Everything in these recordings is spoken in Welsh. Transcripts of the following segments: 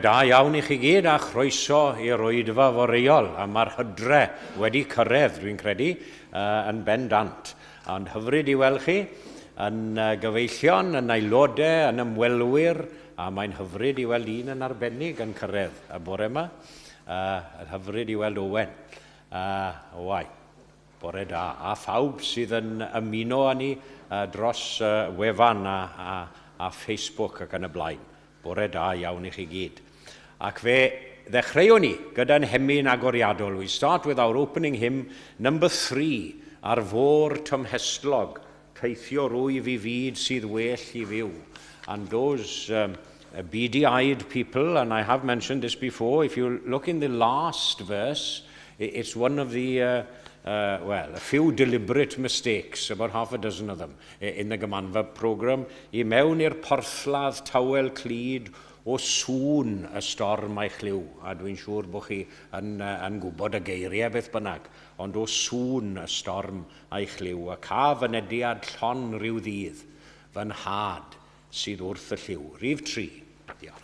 da iawn i chi gyd a chroeso i'r oedfa foreol. A mae'r hydre wedi cyrraedd, dwi'n credu, yn bendant. Ond hyfryd i weld chi yn gyfeillion, yn aelodau, yn ymwelwyr, a mae'n hyfryd i weld un yn arbennig yn cyrraedd y bore yma. Hyfryd i weld Owen. Owain, bore da. A phawb sydd yn ymuno â ni dros wefan a Facebook ac yn y blaen. Bore da iawn i chi gyd. Ac fe ddechreuwn ni gyda'n hemyn agoriadol. We start with our opening hymn, number 3, ar fôr tymhestlog, teithio rwyf i fyd sydd well i fyw. And those beady-eyed people, and I have mentioned this before, if you look in the last verse, it's one of the, well, a few deliberate mistakes, about half a dozen of them, in the Gymanfa programme. I mewn i'r porthladd tawel clyd o sŵn y storm a'i chlyw. A dwi'n siŵr bod chi yn gwybod y geiriau beth bynnag, ond o sŵn y storm a'i chlyw, a ca fynediad llon rhyw ddydd, fy nhad sydd wrth y llyw. Rhif 3. Diolch.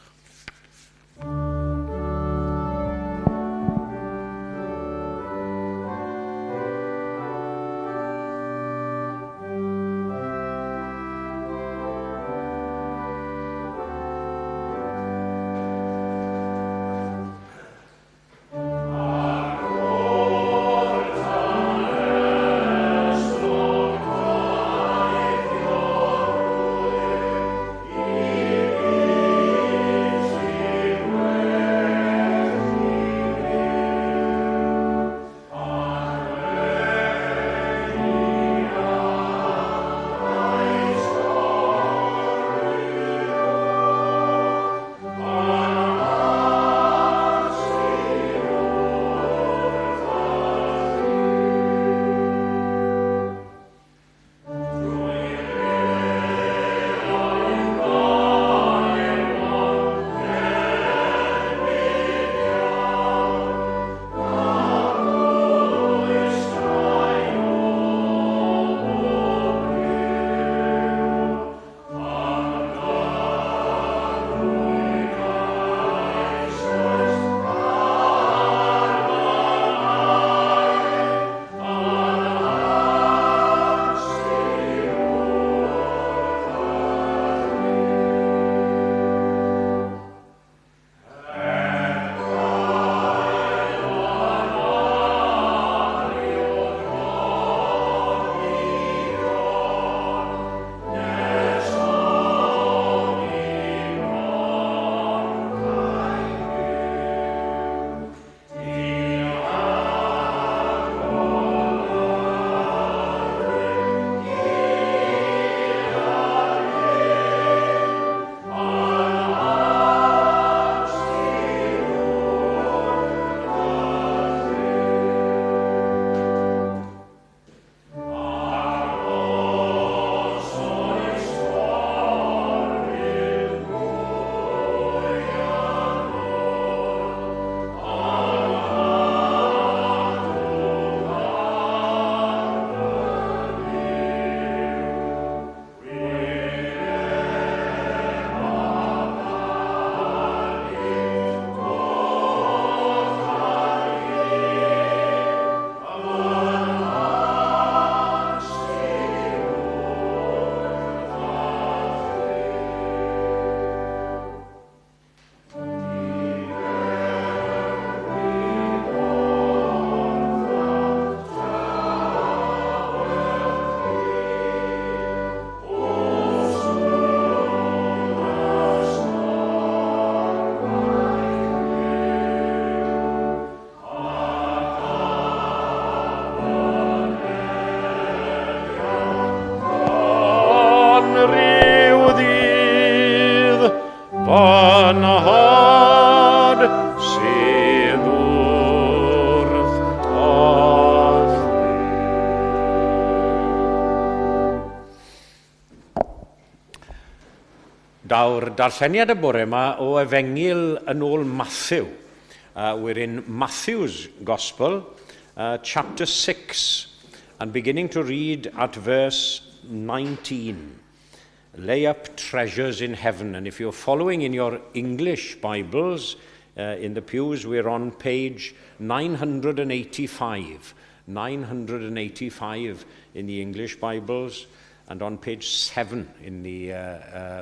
Daw'r darlleniad y bore yma o Efengyl yn ôl Matthew. We're in Matthew's Gospel, chapter 6, and beginning to read at verse 19. Lay up treasures in heaven. And if you're following in your English Bibles, in the pews, we're on page 985. 985 in the English Bibles and on page 7 in the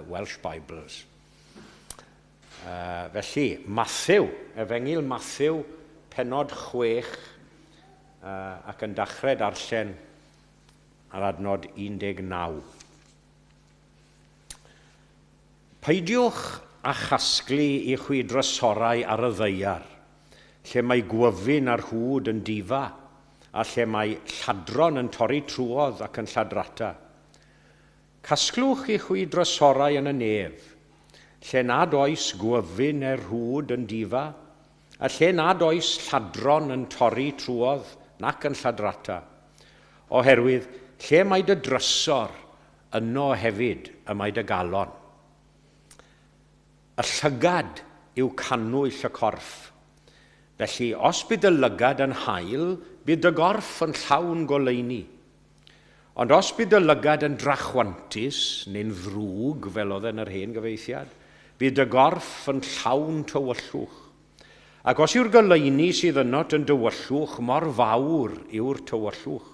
Welsh Bibles. Felly, Mathew, Efengyl Mathew, pennod 6, ac yn dechrau darllen ar adnod 19. Peidiwch â chasglu i chwi drysorau ar y ddaear, lle mae gwyfyn a'r hwd yn difa, a lle mae lladron yn torri trwodd ac yn lladrata. Casglwch i chwi drysorau yn y nef, lle nad oes gwyfyn neu'r rhwd yn difa, a lle nad oes lladron yn torri trwodd nac yn lladrata. Oherwydd, lle mae dy drysor, yno hefyd y mae dy galon. Y llygad yw cannwyll y corff. Felly, os bydd dy lygad yn hael, bydd dy gorff yn llawn goleuni. Ond os bydd dy lygad yn drachwantus, neu'n ddrwg, fel oedd yn yr hen gyfeithiad, bydd dy gorff yn llawn tywyllwch. Ac os yw'r goleuni sydd ynot yn dywyllwch, mor fawr yw'r tywyllwch.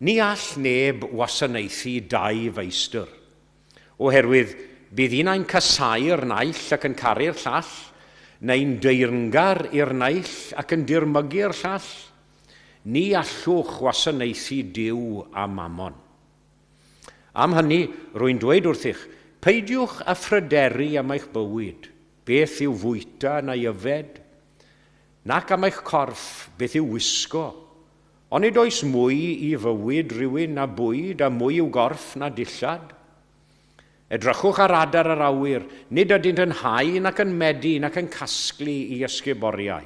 Ni all neb wasanaethu dau feistr, oherwydd bydd un ai'n casáu'r naill ac yn caru'r llall, neu'n deyrngar i'r naill ac yn dirmygu'r llall. Ni allwch wasanaethu Duw a Mammon. Am hynny, rwy'n dweud wrthych, peidiwch â phryderu am eich bywyd, beth i'w fwyta neu yfed, nac am eich corff, beth i'w wisgo. Onid oes mwy i fywyd rhywun na bwyd a mwy i'w gorff na dillad? Edrychwch ar adar yr awyr, nid ydynt yn hau nac yn medi nac yn casglu i ysguboriau.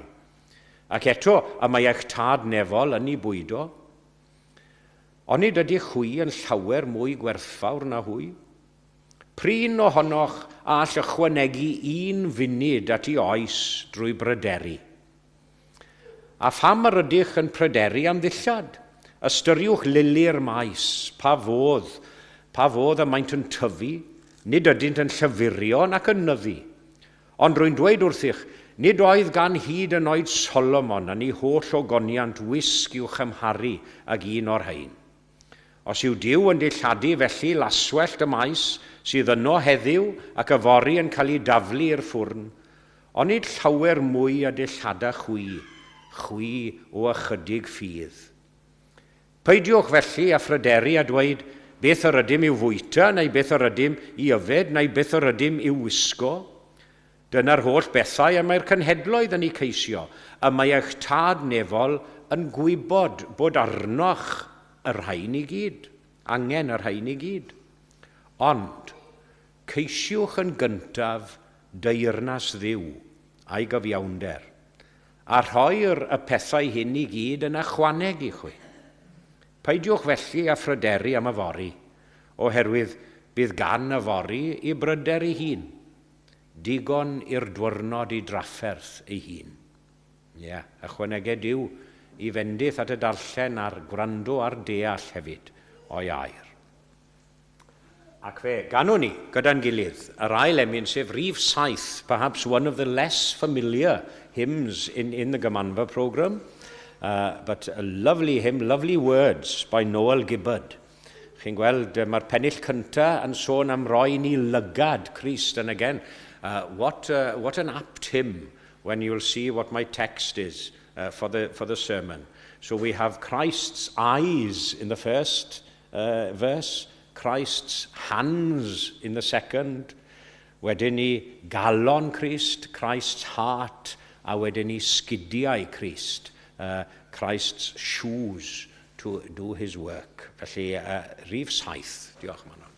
Ac eto, y mae eich tad nefol yn ei bwydo. Onid ydych chwi yn llawer mwy gwerthfawr na hwy? Prin ohonoch a all ychwanegu un funud at ei oes drwy bryderu. A pham yr ydych yn pryderu am ddillad? Ystyriwch lili'r maes, pa fodd y maent yn tyfu, nid ydynt yn llyfurio nac yn nyddu. Ond rwy'n dweud wrthych, nid oedd gan hyd yn oed Solomon yn ei holl ogoniant wisg i'w chymharu ag un o'r rhain. Os yw Duw yn dilladu felly laswellt y maes sydd yno heddiw ac yfory yn cael ei daflu i'r ffwrn, onid llawer mwy a dillada chwi, chwi o ychydig ffydd. Peidiwch felly â phryderu a dweud beth yr ydym i'w fwyta, neu beth yr ydym i yfed, neu beth yr ydym i'w wisgo. Dyna'r holl bethau y mae'r cenhedloedd yn eu ceisio, y mae eich tad nefol yn gwybod bod arnoch y rhain i gyd, angen y rhain i gyd. Ond, ceisiwch yn gyntaf deyrnas Dduw a'i gyfiawnder, a rhoi'r y pethau hyn i gyd yn ychwaneg i chwi. Peidiwch felly â phryderu am yfory, oherwydd bydd gan yfory i bryder ei hun, digon i'r dwyrnod i drafferth ei hun. Ie, yeah, ychwaneged Duw i fendith at y darllen a'r gwrando a'r deall hefyd o'i air. Ac fe ganwn ni gyda'n gilydd yr ail emyn, sef rhif 7, perhaps one of the less familiar hymns in the Gymanfa programme, but a lovely hymn, lovely words by Noel Gibbard. Chi'n gweld, mae'r pennill cyntaf yn sôn am roi ni lygad Crist, and again, what an apt hymn when you'll see what my text is for the sermon. So we have Christ's eyes in the first verse, Christ's hands in the second, wedyn ni galon Crist, Christ's heart, a wedyn ni sgidiau Crist, Christ's shoes to do his work. Felly, rhif 7. Diolch, Manon.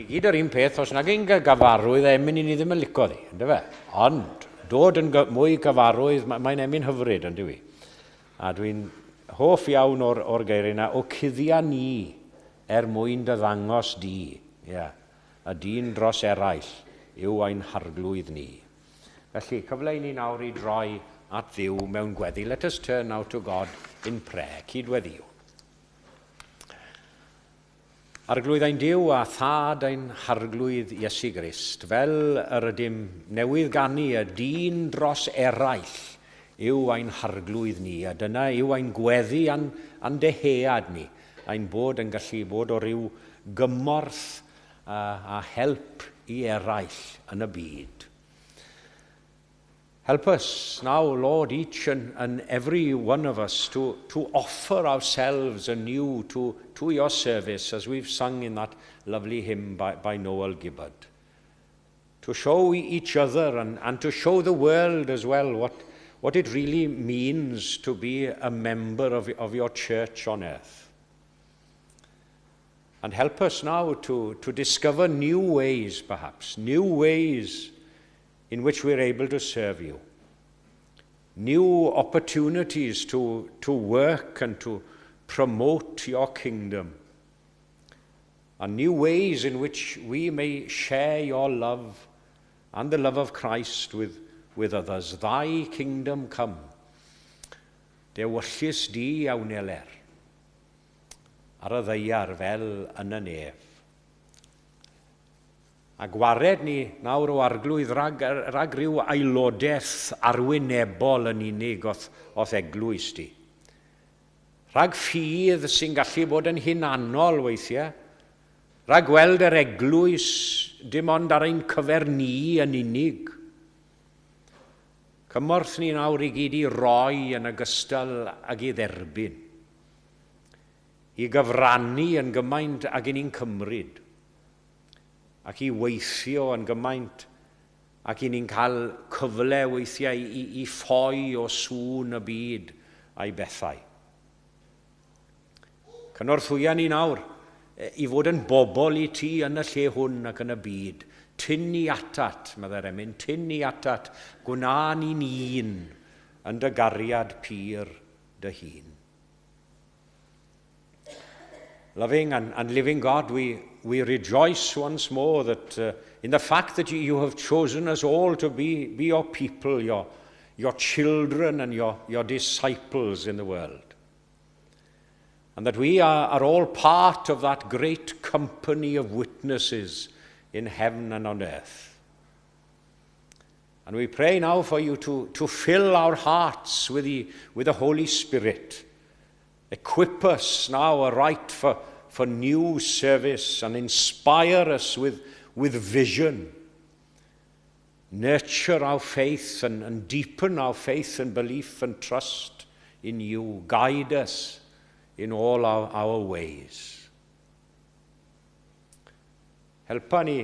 gyd yr un peth, os nag ein gyfarwydd emyn i ni ddim yn licio ddi, ynddo fe? Ond, dod yn mwy gyfarwydd, mae'n emyn hyfryd, ynddo i? A dwi'n hoff iawn o'r, or geiriau yna, o cuddia ni er mwyn dy ddangos di, yeah, y dyn dros eraill yw ein harglwydd ni. Felly, cyfle i ni nawr i droi at Dduw mewn gweddi. Let us turn now to God in prayer. Cydweddiw. Arglwydd ein Duw a Thad ein Harglwydd Iesu Grist, fel yr ydym newydd ganu y dyn dros eraill yw ein Harglwydd ni, a dyna yw ein gweddi a'n, a'n dehead ni, ein bod yn gallu bod o ryw gymorth a, a help i eraill yn y byd. Help us now, Lord, each and, and every one of us to, to offer ourselves anew to, to your service, as we've sung in that lovely hymn by, by Noel Gibbard. To show each other and, and to show the world as well what, what it really means to be a member of, of your church on earth. And help us now to, to discover new ways, perhaps, new ways in which we're able to serve you. New opportunities to, to work and to promote your kingdom. And new ways in which we may share your love and the love of Christ with, with others. Thy kingdom come. Dy ewyllys di a wneler ar y ddaear fel yn y nef. A gwared ni nawr o arglwydd rhag, rhag rhyw aelodaeth arwynebol yn unig o'th, o'th eglwys di. Rhag ffydd sy'n gallu bod yn hunanol weithiau. Rhag gweld yr eglwys dim ond ar ein cyfer ni yn unig. Cymorth ni nawr i gyd i roi yn ogystal ag i dderbyn. I gyfrannu yn gymaint ag i ni'n cymryd ac i weithio yn gymaint ac i ni'n cael cyfle weithiau i, i ffoi o sŵn y byd a'i bethau. Cynorthwya ni nawr i fod yn bobl i ti yn y lle hwn ac yn y byd. Tyn ni atat, meddai'r emyn, tyn ni atat, gwna ni'n un yn dy gariad pur dy hun. Loving and, and living God, we, we rejoice once more that uh, in the fact that you, you have chosen us all to be, be your people, your, your children and your, your disciples in the world. And that we are, are all part of that great company of witnesses in heaven and on earth. And we pray now for you to, to fill our hearts with the, with the Holy Spirit. Equip us now aright for, for new service and inspire us with, with vision. Nurture our faith and, and deepen our faith and belief and trust in you. Guide us in all our, our ways. Helpa ni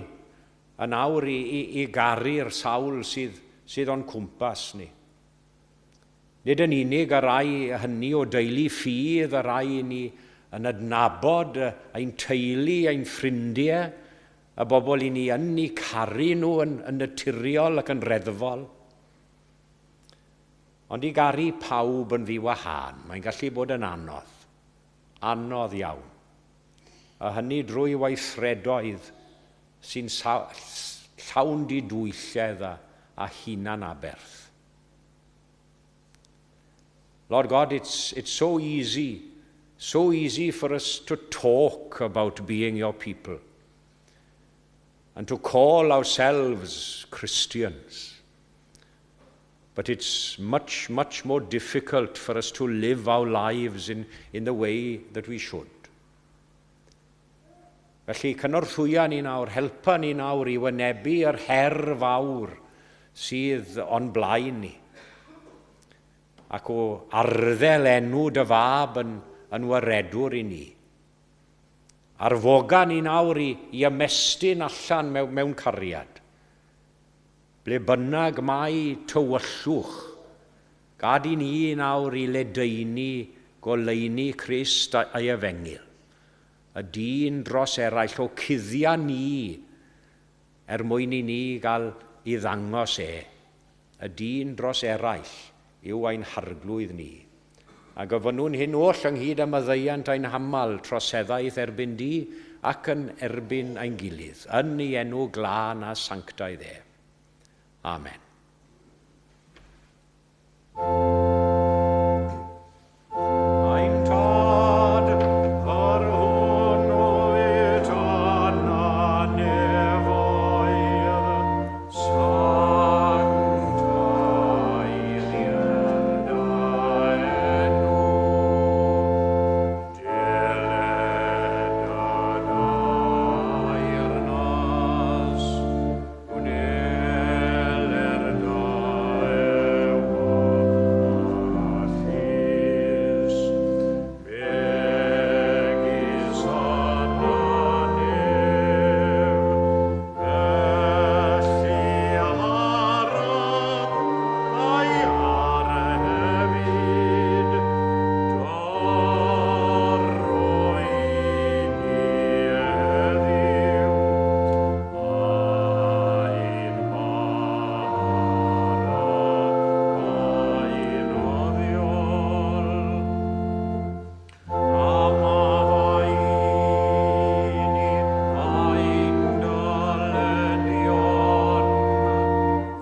yn awr i, i, i garu'r sawl sydd, sydd o'n cwmpas ni. Nid yn unig y rai hynny o deulu ffydd, y rai ni yn adnabod ein teulu, ein ffrindiau, y bobl i ni yn eu caru nhw yn, yn naturiol ac yn reddfol. Ond i garu pawb yn ddiwahân, mae'n gallu bod yn anodd. Anodd iawn. A hynny drwy weithredoedd sy'n llawn didwylledd a, a hunan aberth. Lord God, it's, it's so easy, so easy for us to talk about being your people and to call ourselves Christians. But it's much, much more difficult for us to live our lives in, in the way that we should. Felly, cynorthwya ni nawr, helpa ni nawr i wynebu yr her fawr sydd o'n blaen ni. Ac o arddel enw dy fab yn, yn waredwr i ni. Arfoga ni nawr i, i ymestyn allan mewn, mewn cariad. Ble bynnag mae tywyllwch, gad i ni nawr i ledaenu goleuni Crist a'i efengyl. Y dyn dros eraill o cuddia ni er mwyn i ni gael i ddangos e. Y dyn dros eraill yw ein harglwydd ni. A gofynnwn hyn oll ynghyd â maddeuant ein hamal troseddaeth erbyn di ac yn erbyn ein gilydd, yn ei enw glân a sanctaidd e. Amen. Ein Tad, yr hwn wyt yn y nefoedd, sancteiddier dy enw. Deled dy deyrnas, gwneler dy ewyllys, megis yn y nef, felly ar y ddaear hefyd. Dyro i ni heddiw ein bara beunyddiol. A maddau i ni ein dyledion,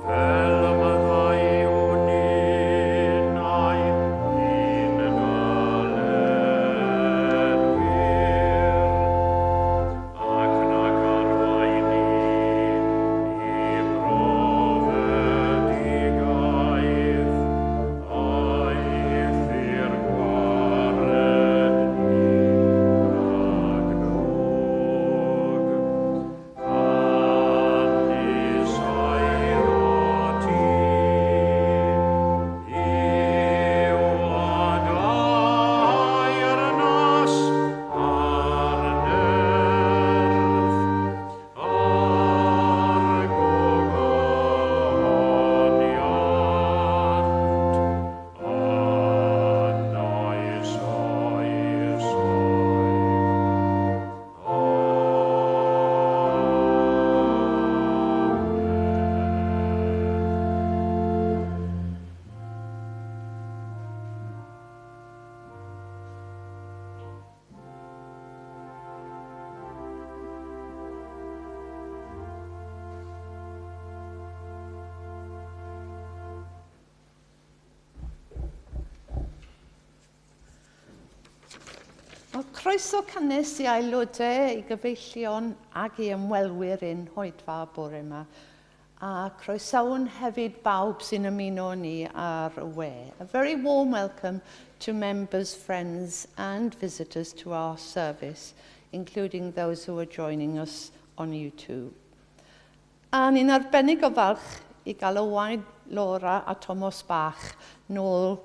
fel y maddeuwn ninnau i'n dyledwyr. Ac nac arwain ni i brofedigaeth, eithr gwared ni rhag drwg. Canys eiddo ti yw y deyrnas a'r nerth a'r gogoniant yn oes oesoedd. Amen. Wel, croeso cynnes i aelodau, i gyfeillion ac i ymwelwyr i'n hoedfa bore yma. A croesawn hefyd bawb sy'n ymuno ni ar y we. A very warm welcome to members, friends and visitors to our service, including those who are joining us on YouTube. A ni'n arbennig o falch i gael Owain, Laura a Thomas Bach nôl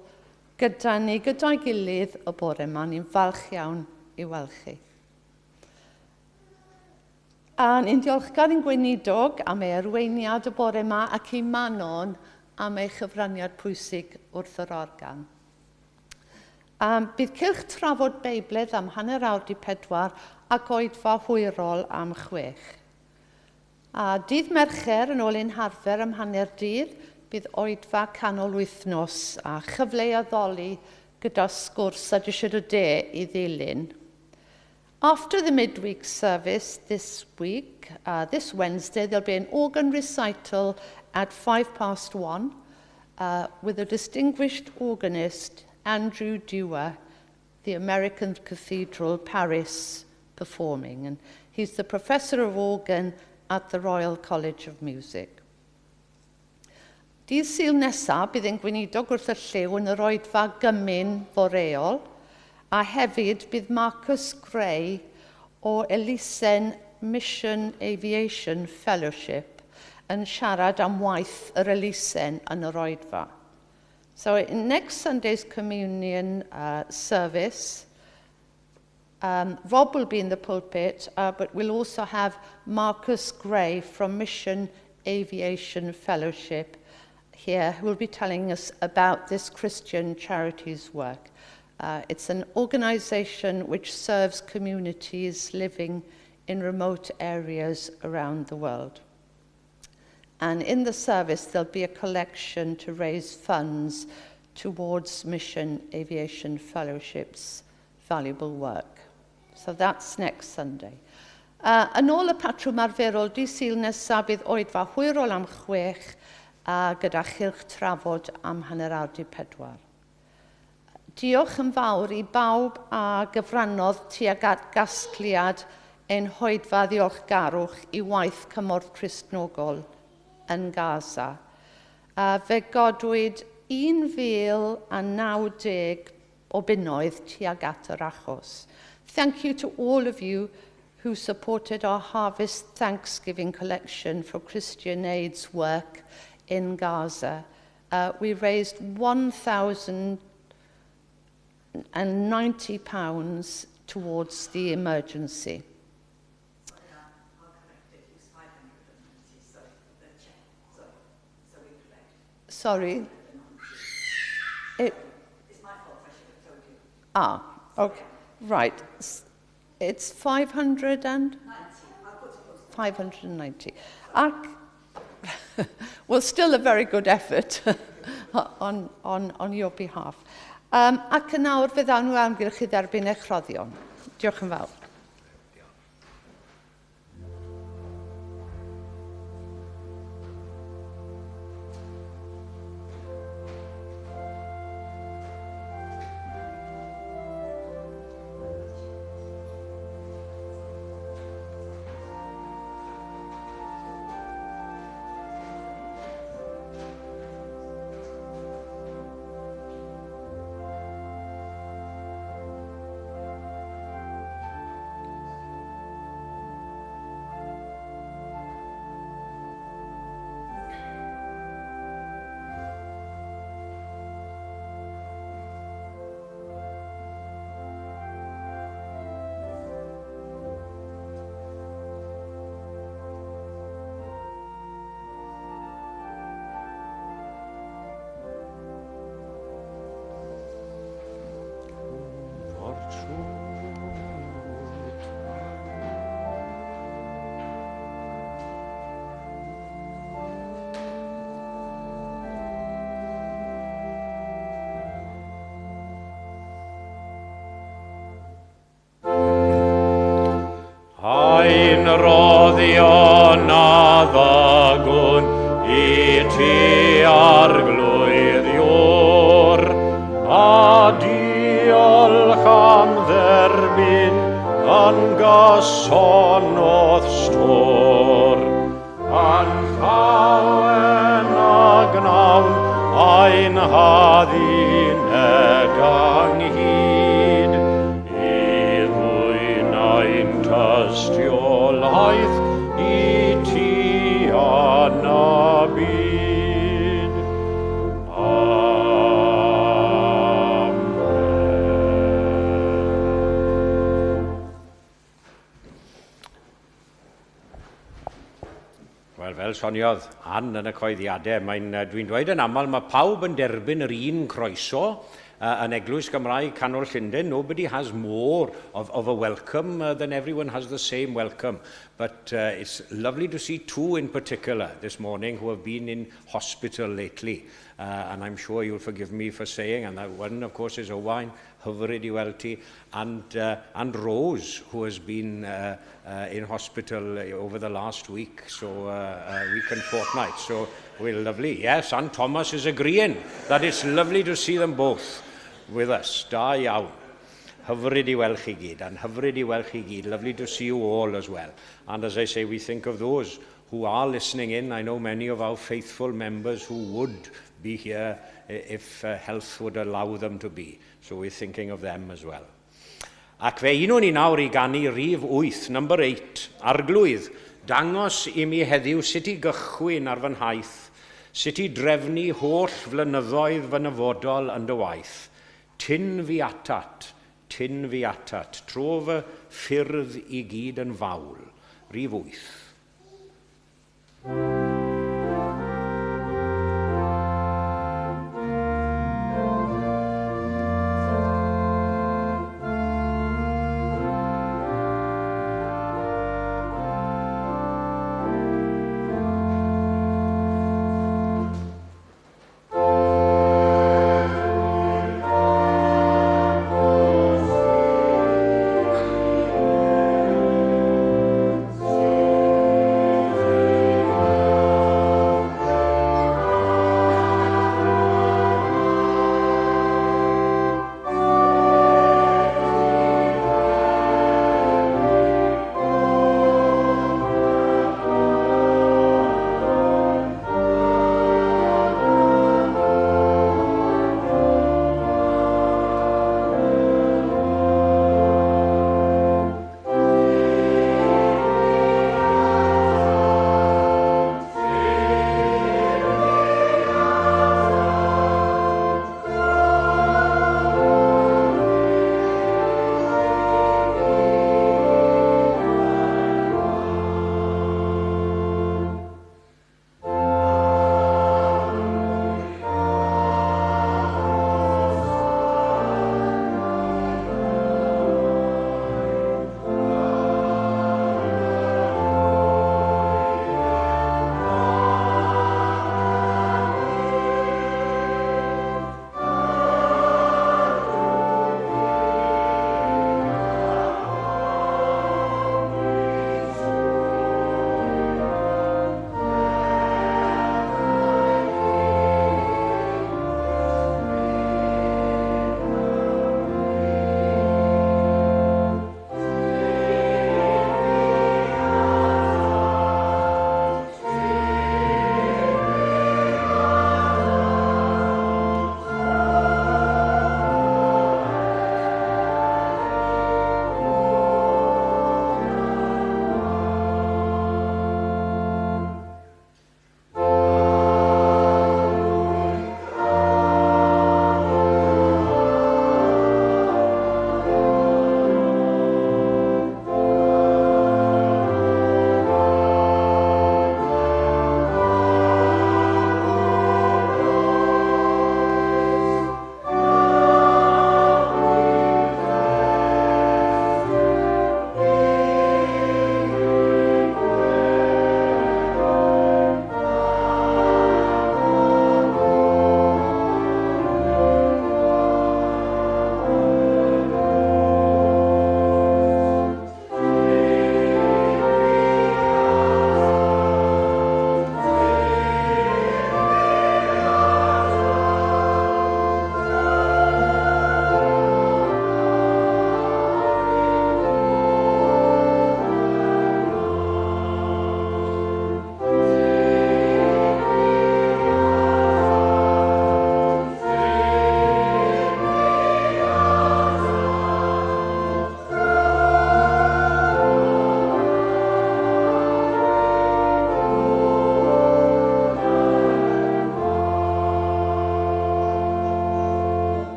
gyda ni, gyda'i gilydd y bore yma. Ni'n falch iawn i weld chi. A ni'n diolchgar i'n gweinidog am ei arweiniad y bore yma ac i Manon am ei chyfraniad pwysig wrth yr organ. Bydd cylch trafod Beibledd am 3:30 ac oedfa hwyrol am 6. A dydd Mercher yn ôl ein harfer am 12:30, bydd oedfa canol wythnos a chyfle i addoli gyda sgwrs a disied o de i ddilyn. After the midweek service this week, this Wednesday, there'll be an organ recital at 1:05 with a distinguished organist, Andrew Dewar, the American Cathedral, Paris, performing. And he's the professor of organ at the Royal College of Music. Dydd Sul nesaf, bydd ein gweinidog wrth y llyw yn yr oedfa gymun foreol, a hefyd bydd Marcus Gray o elusen Mission Aviation Fellowship yn siarad am waith yr elusen yn yr oedfa. So in next Sunday's communion service, Rob will be in the pulpit, but we'll also have Marcus Gray from Mission Aviation Fellowship here, who will be telling us about this Christian charity's work. It's an organisation which serves communities living in remote areas around the world. And in the service, there'll be a collection to raise funds towards Mission Aviation Fellowship's valuable work. So that's next Sunday. Yn ôl y patrwm arferol, dydd Sul nesaf bydd oedfa hwyrol am 6 a gyda chylch trafod am 3:30. Diolch yn fawr i bawb a gyfrannodd tuag at gasgliad ein hoedfa ddiolchgarwch i waith Cymorth Cristnogol yn Gaza. A fe godwyd 1,090 o bunnoedd tuag at yr achos. Thank you to all of you who supported our Harvest Thanksgiving collection for Christian Aid's work in Gaza. We raised £1,090 towards the emergency. I'll correct it. It was 590, sorry, the check. Sorry, so we correct. Sorry. It, It's my fault, I should have told you. Ah, okay. Right. It's 500 and? 590. Ac, well, still a very good effort on your behalf. Ac yn awr fe ddawn nhw amgylch i dderbyn eich rhoddion. Diolch yn fawr. Ein roddion a ddygwn i ti Arglwydd Iôr, a diolch am dderbyn yn gyson o'th stôr. Yn llawen a gnawn ein hadduned ynghyd, i ddwyn ein tystiolaeth i ti yn y byd. Amen. Wel, fel soniodd Ann yn y coeddiadau, dwi'n dweud yn aml, mae pawb yn derbyn yr un croeso yn Eglwys Gymraeg Canol Llundain. Nobody has more of a welcome than everyone has the same welcome. But it's lovely to see two in particular this morning who have been in hospital lately. And I'm sure you'll forgive me for saying, and that one, of course, is Owain, hyfryd i weld ti, and Rose, who has been in hospital over the last week, so week and fortnight. So, we're lovely. Yes, and Thomas is agreeing that it's lovely to see them both with us. Da iawn. Hyfryd i weld chi gyd, and hyfryd i weld chi gyd. Lovely to see you all as well. And as I say, we think of those who are listening in. I know many of our faithful members who would be here if health would allow them to be. So we're thinking of them as well. Ac fe unwn ni nawr i ganu rhif 8, number 8, Arglwydd, dangos i mi heddiw sut i gychwyn ar fy nhaith, sut i drefnu holl flynyddoedd fy nyfodol yn dy waith. Tyn fi atat, tyn fi atat, tro fy ffyrdd i gyd yn fawl. Rhif 8.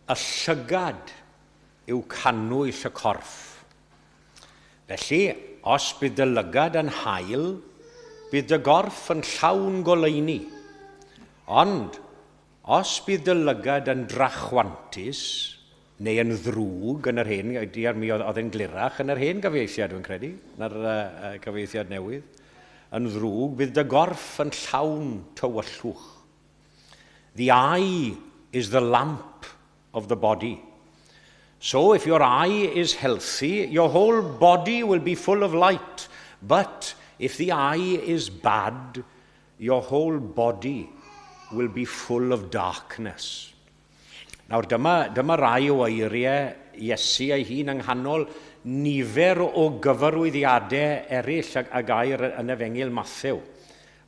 Y llygad yw cannwyll y corff. Felly, os bydd dy lygad yn hael, bydd dy gorff yn llawn goleuni. Ond, os bydd dy lygad yn drachwantus, neu yn ddrwg yn yr hen, diar mi oedd e'n glirach yn yr hen gyfieithiad, dwi'n credu, na'r cyfieithiad newydd, yn ddrwg, bydd dy gorff yn llawn tywyllwch. The eye is the lamp of the body. So if your eye is healthy, your whole body will be full of light. But if the eye is bad, your whole body will be full of darkness. Nawr dyma rai o eiriau Iesu ei hun yng nghanol nifer o gyfarwyddiadau eraill a gair yn Efengyl Mathew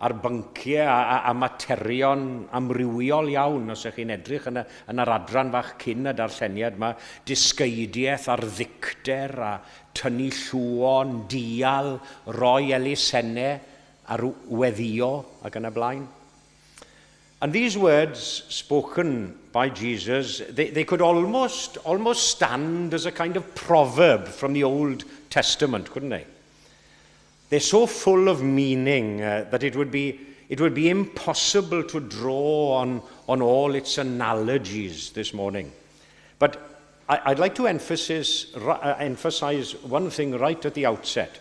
ar bynciau a materion amrywiol iawn, os ydych chi'n edrych yn yr adran fach cyn y darlleniad yma, dysgeidiaeth ar ddicter a tynnu llwon, dial, roi elusennau ar weddio ac yn y blaen. And these words spoken by Jesus, they could almost stand as a kind of proverb from the Old Testament, couldn't they? They're so full of meaning that it would be impossible to draw on all its analogies this morning. But I'd like to emphasize one thing right at the outset.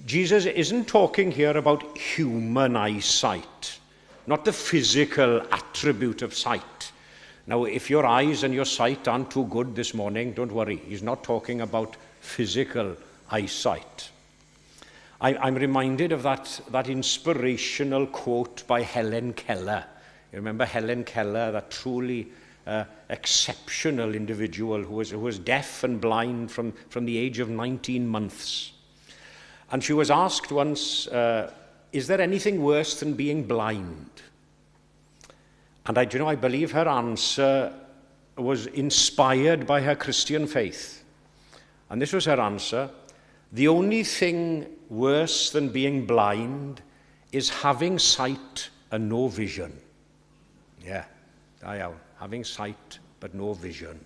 Jesus isn't talking here about human eyesight, not the physical attribute of sight. Now, if your eyes and your sight aren't too good this morning, don't worry. He's not talking about physical eyesight. I'm reminded of that inspirational quote by Helen Keller. You remember Helen Keller, that truly exceptional individual who was deaf and blind from the age of 19 months. And she was asked once, "Is there anything worse than being blind?" And I believe her answer was inspired by her Christian faith. And this was her answer: "The only thing worse than being blind is having sight and no vision." Yeah, da iawn. Having sight but no vision.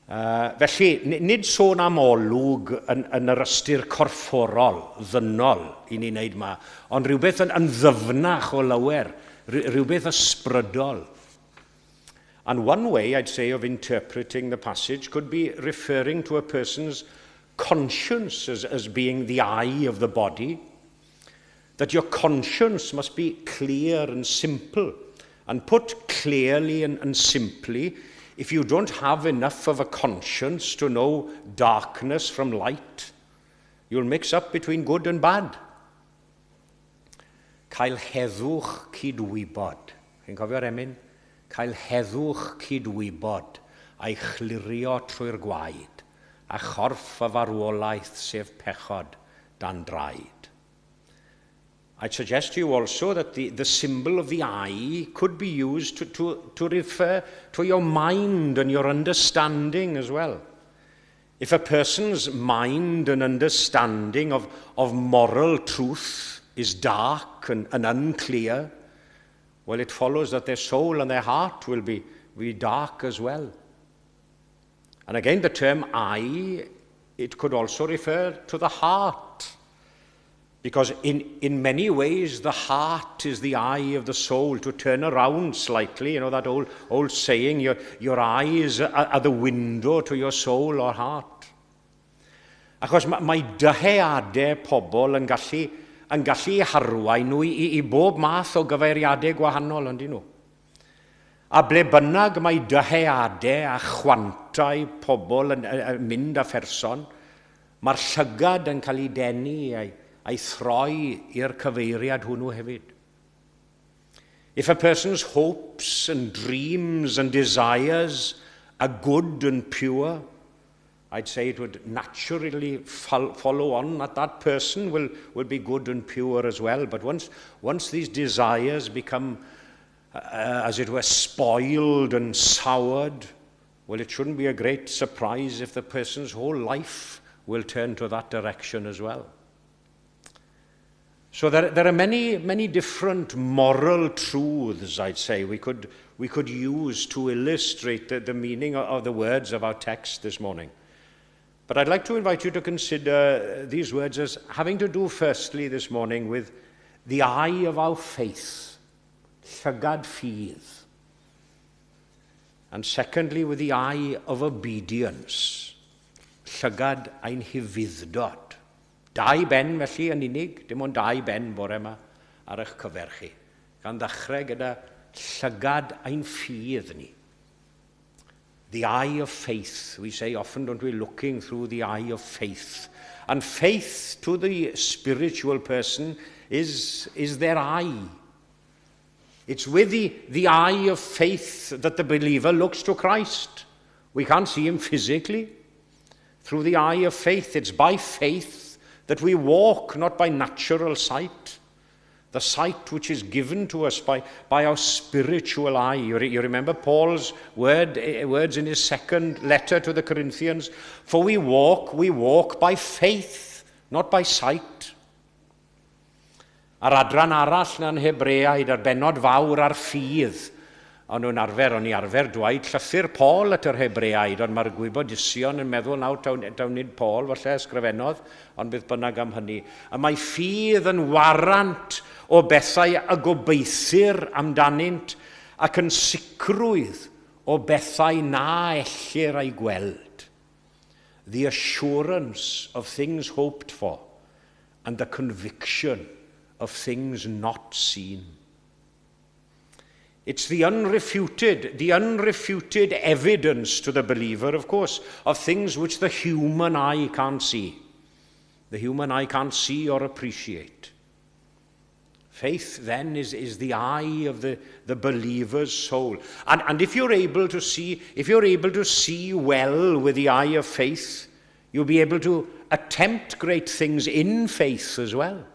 Felly, nid sôn am olwg yn yr ystyr corfforol, ddynol i ni'n neud ma, ond rhywbeth yn ddyfnach o lawer, rhywbeth ysbrydol. And one way, I'd say, of interpreting the passage could be referring to a person's conscience as being the eye of the body, that your conscience must be clear and simple. And put clearly and simply, if you don't have enough of a conscience to know darkness from light, you'll mix up between good and bad. Cael heddwch cydwybod. Chi'n cofio'r emyn? Cael heddwch cydwybod a'i chlirio trwy'r gwaed, a chorff y farwolaeth sef pechod dan draed. I'd suggest to you also that the symbol of the eye could be used to refer to your mind and your understanding as well. If a person's mind and understanding of moral truth is dark and unclear, well, it follows that their soul and their heart will be dark as well. And again, the term eye, it could also refer to the heart. Because in many ways, the heart is the eye of the soul. To turn around slightly, that old saying, your eyes are the window to your soul or heart. Achos mae dyheadau pobl yn gallu harwain nhw i bob math o gyfeiriadau gwahanol, on'd nhw. A ble bynnag mae dyheadau a chwantau pobl yn mynd â pherson, mae'r llygad yn cael ei denu a'i throi i'r cyfeiriad hwnnw hefyd. If a person's hopes and dreams and desires are good and pure, I'd say it would naturally follow on that that person will be good and pure as well. But once these desires become, as it were, spoiled and soured, well, it shouldn't be a great surprise if the person's whole life will turn to that direction as well. So, So there are many, many different moral truths, I'd say, we could use to illustrate the meaning of the words of our text this morning. But I'd like to invite you to consider these words as having to do firstly this morning with the eye of our faith, llygad ffydd. And secondly, with the eye of obedience, llygad ein hufudd-dod. Dau ben felly yn unig, dim ond dau ben bore yma ar eich cyfer chi. Gan ddechrau gyda llygad ein ffydd ni. The eye of faith. We say often, don't we, looking through the eye of faith. And faith to the spiritual person is their eye. It's with the eye of faith that the believer looks to Christ. We can't see him physically. Through the eye of faith, it's by faith that we walk, not by natural sight. The sight which is given to us by our spiritual eye. You remember Paul's words in his second letter to the Corinthians? "For we walk by faith, not by sight." A'r adran arall na'n Hebreaid, a'r bennod fawr ar ffydd, o'n nhw'n arfer, o'n i arfer dweud llythyr Paul at yr Hebreaid, ond mae'r gwybodusion yn meddwl nawr taw nid Paul, falle ysgrifennodd, ond beth bynnag am hynny. A mae ffydd yn warant o bethau y gobeithir amdanynt ac yn sicrwydd o bethau na ellir eu gweld. The assurance of things hoped for and the conviction of things not seen. It's the unrefuted evidence to the believer, of course, of things which the human eye can't see. The human eye can't see or appreciate. Faith, then, is the eye of the believer's soul. And if you're able to see well with the eye of faith, you'll be able to attempt great things in faith as well.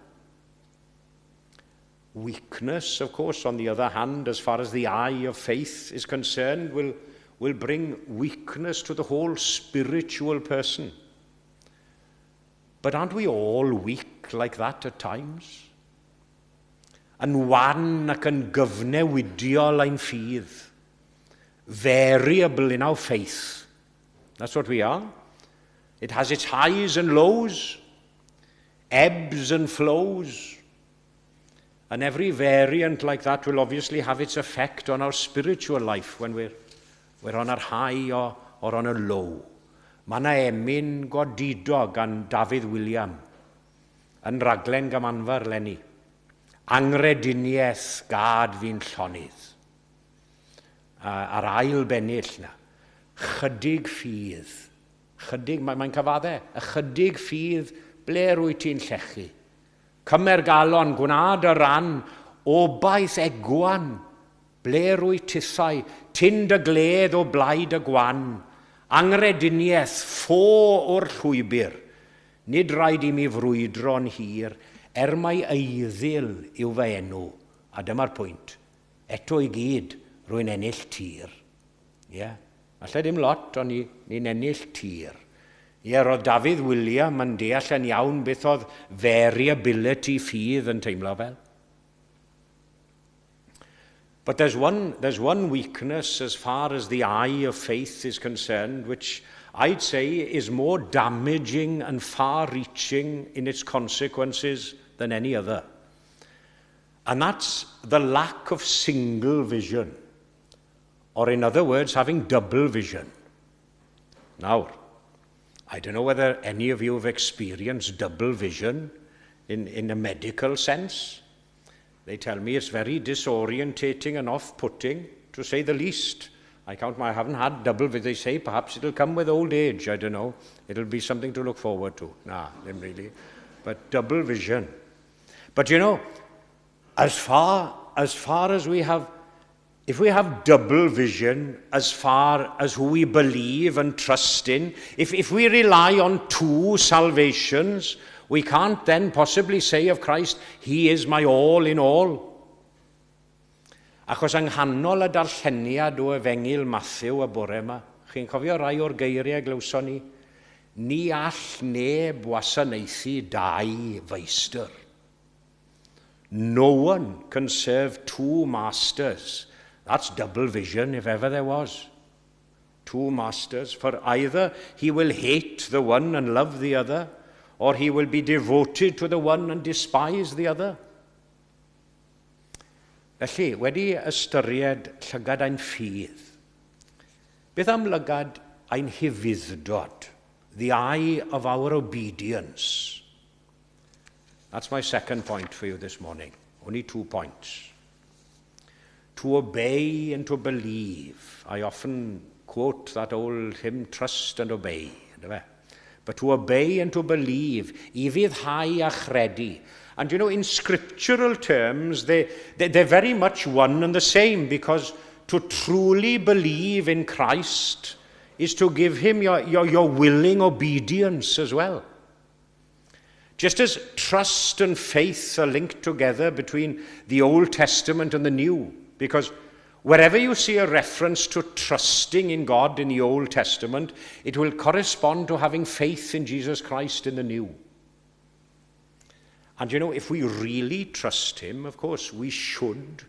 Weakness, of course, on the other hand, as far as the eye of faith is concerned, will bring weakness to the whole spiritual person. But aren't we all weak like that at times? Yn wan ac yn gyfnewidiol ein ffydd. Variable in our faith. That's what we are. It has its highs and lows, ebbs and flows. And every variant like that will obviously have its effect on our spiritual life when we're on a high or on a low. Mae yna emyn godidog gan Dafydd William yn raglen Gymanfa 'leni. "Anghrediniaeth gad fi'n llonydd." A'r ail bennill na. "Chydig ffydd." Chydig, mae'n cyfadde. "Ychydig ffydd, ble rwyt ti'n llechu? Cymer galon, gwna dy ran, obaith egwan, ble rwyt tithau, tyn dy gledd o blaid y gwan, anghrediniaeth, ffo o'r llwybr, nid rhaid i mi frwydro'n hir, er mai eiddil yw fy enw," a dyma'r pwynt, "eto i gyd rwy'n ennill tir." Ie, yeah. Falle dim lot, ond ni'n ennill tir. Ie, roedd Dafydd William yn deall yn iawn beth oedd variability ffydd yn teimlo fel. But there's one weakness as far as the eye of faith is concerned, which I'd say is more damaging and far-reaching in its consequences than any other. And that's the lack of single vision. Or in other words, having double vision. Now, I don't know whether any of you have experienced double vision in a medical sense. They tell me it's very disorientating and off-putting, to say the least. I haven't had double vision. They say perhaps it'll come with old age, I don't know. It'll be something to look forward to. Nah, ddim really. But double vision. But as far as we have, if we have double vision as far as who we believe and trust in, if we rely on two salvations, we can't then possibly say of Christ, "He is my all in all." Achos yng nghanol y darlleniad o Efengyl Matthew y bore yma, chi'n cofio rai o'r geiriau glywson ni? "Ni all neb wasanaethu dau feistr." No one can serve two masters. That's double vision if ever there was. Two masters, for either he will hate the one and love the other, or he will be devoted to the one and despise the other. Felly, wedi ystyried llygad ein ffydd, beth am lygad ein hufudd-dod? The eye of our obedience. That's my second point for you this morning. Only 2 points. To obey and to believe. I often quote that old hymn, "Trust and Obey." But to obey and to believe, ufuddhau a chredu. And in scriptural terms, they're very much one and the same, because to truly believe in Christ is to give him your willing obedience as well. Just as trust and faith are linked together between the Old Testament and the New, because wherever you see a reference to trusting in God in the Old Testament, it will correspond to having faith in Jesus Christ in the New. And if we really trust him, of course, we should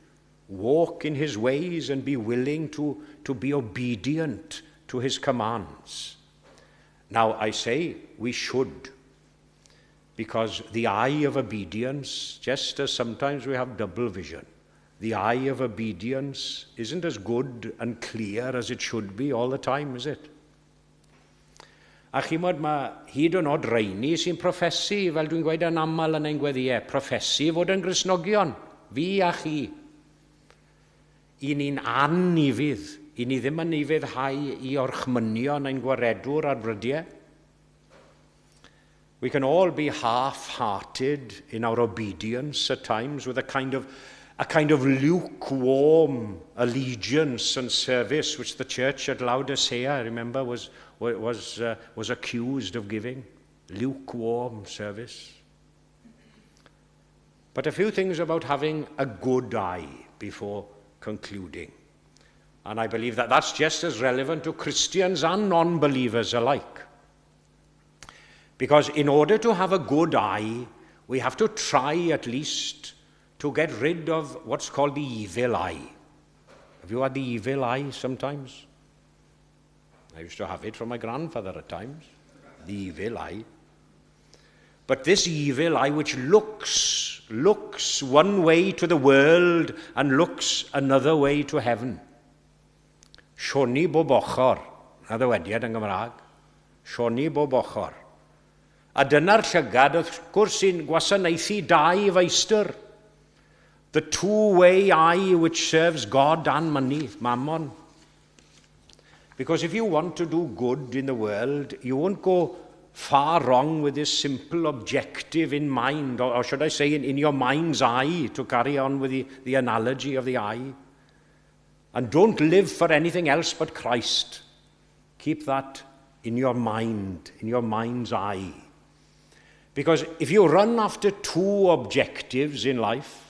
walk in his ways and be willing to be obedient to his commands. Now, I say we should, because the eye of obedience, just as sometimes we have double vision, the eye of obedience isn't as good and clear as it should be all the time, is it? A chi'mod, mae hyd yn oed rheini sy'n proffesu, fel dwi'n gweud yn aml yn ein gweddïau, proffesu fod yn Gristnogion, fi a chi. Y'n ni'n anufudd, y'n ni ddim yn ufuddhau i orchmynion ein gwaredwr ar brydiau. We can all be half-hearted in our obedience at times, with a kind of lukewarm allegiance and service which the church at Laodicea, I remember, was accused of giving. Lukewarm service. But a few things about having a good eye before concluding. And I believe that that's just as relevant to Christians and non-believers alike. Because in order to have a good eye, we have to try at least to get rid of what's called the evil eye. Have you had the evil eye sometimes? I used to have it from my grandfather at times, the evil eye. But this evil eye which looks one way to the world and looks another way to heaven. Sioni bob ochr, 'na ddywediad yn Gymraeg. Sioni bob ochr. A dyna'r llygad, wrth gwrs, sy'n gwasanaethu dau feistr. The two-way eye which serves God and money, mammon. Because if you want to do good in the world, you won't go far wrong with this simple objective in mind, or should I say in your mind's eye, to carry on with the analogy of the eye. And don't live for anything else but Christ. Keep that in your mind, in your mind's eye. Because if you run after two objectives in life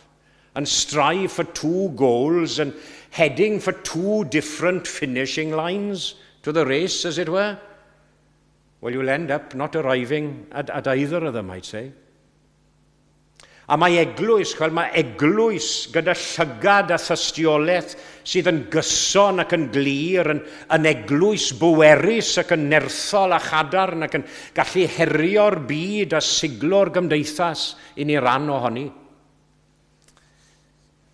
and strive for two goals and heading for two different finishing lines to the race, as it were, well, you'll end up not arriving at either of them, I'd say. A mae eglwys, chwel, mae eglwys gyda llygad a thystiolaeth sydd yn gyson ac yn glir, yn eglwys bwerus ac yn nerthol a chadarn ac yn gallu herio'r byd a siglo'r gymdeithas i ni ran ohoni.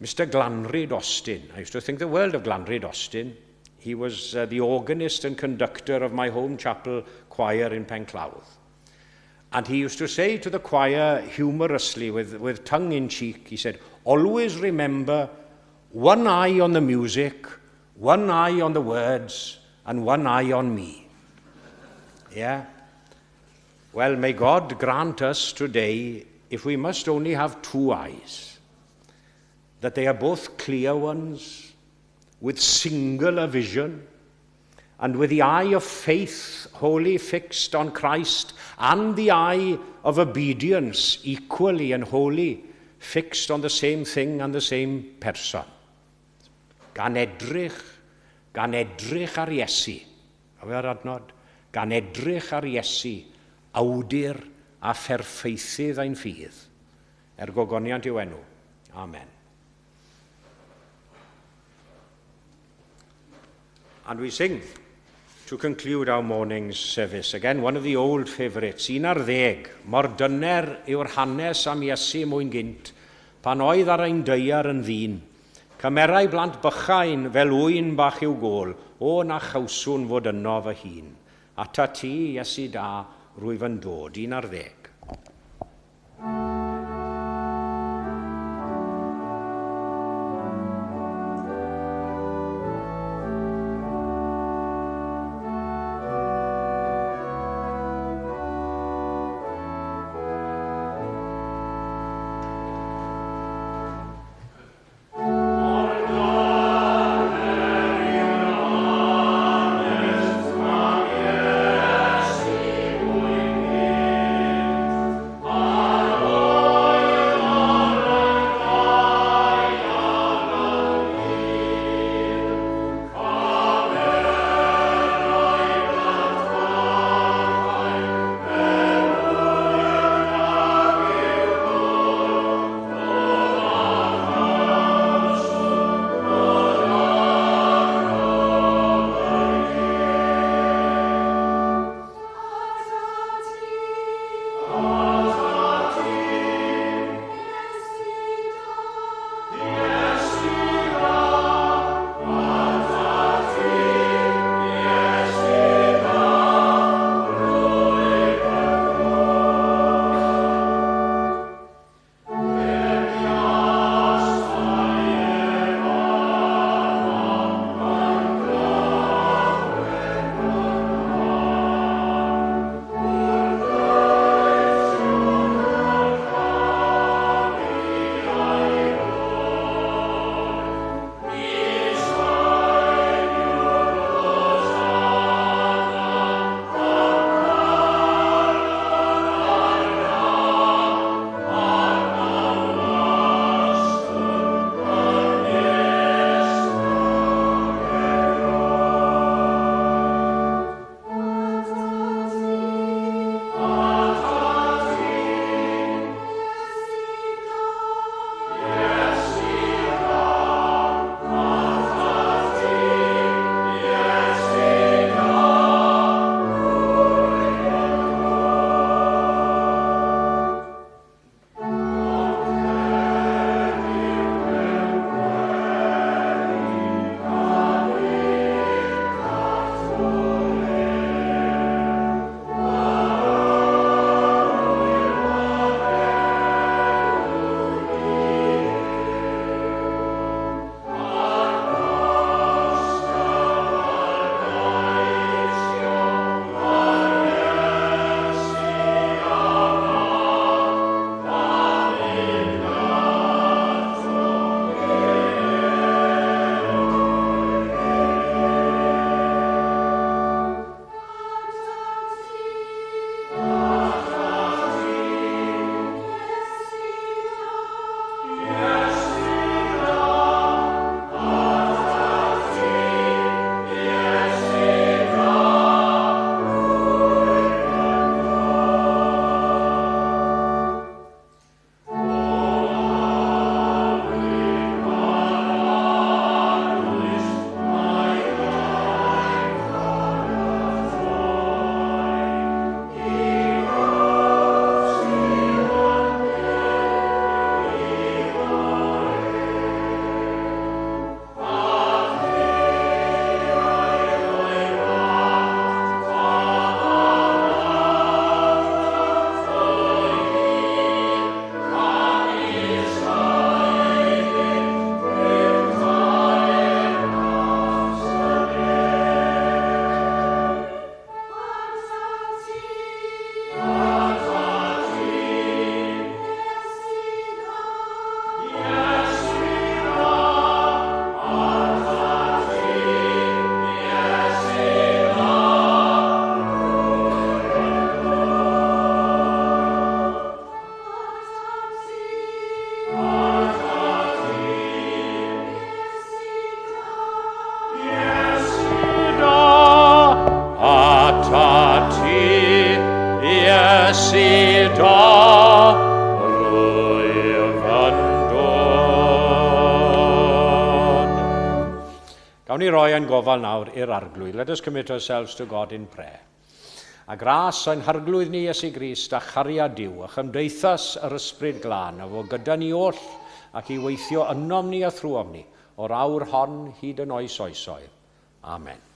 Mr. Glanrhyd Austin, I used to think the world of Glanrhyd Austin. He was the organist and conductor of my home chapel choir in Penclawdd. And he used to say to the choir humorously, with tongue in cheek, he said, "Always remember one eye on the music, one eye on the words, and one eye on me." Yeah? Well, may God grant us today, if we must only have two eyes, that they are both clear ones, with singular vision, and with the eye of faith wholly fixed on Christ, and the eye of obedience equally and wholly fixed on the same thing and the same person. Gan edrych ar Iesu. A fe'r adnod? Gan edrych ar Iesu, awdur a pherffeithydd ein ffydd, er gogoniant i'w enw. Amen. And we sing to conclude our morning's service. Again, one of the old favourites, 11. Mor dyner yw'r hanes am Iesu mwyn gynt, pan oedd ar ein daear yn ddyn. Cymerai blant bychain fel ŵyn bach i'w gôl, o na chawswn fod yno fy hun. Ata ti, Iesu da, rwyf yn dod. 11. Gawn ni roi ein gofal nawr i'r Arglwydd. Let us commit ourselves to God in prayer. A gras ein Harglwydd ni Iesu Grist a chariad Duw a chymdeithas yr Ysbryd Glân a fo gyda ni oll ac i weithio ynom ni a thrwom ni o'r awr hon hyd yn oes oesoedd. Amen.